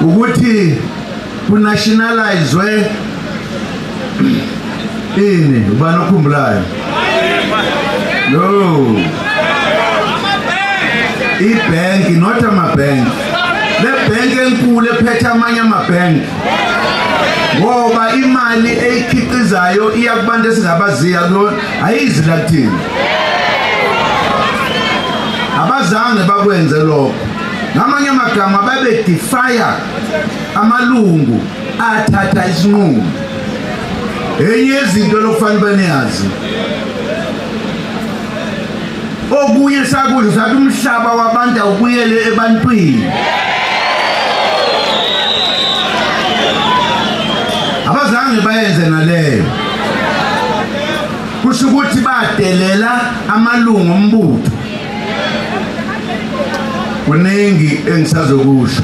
Ukuthi kunationalizwe ini, ubani okhumbulayo? No, ibhenki, not amabhenki, le bhenki enkulu ephethe amanye amabhenki, ngoba imali eyikhiqizayo iya kubantu esingabaziya kuyona, ayizi la kuthina. Abazange bakwenze lokho. Ngamanye amagama, babedefya amalungu athatha isinqumo. Enye yezinto lokufanele baniyazi, okunye sakusho, sathi umhlaba wabantu awubuyele ebantwini. Abazange bayenze naleyo. Kusho ukuthi badelela amalungu ombutho. Kuningi engisazokusho.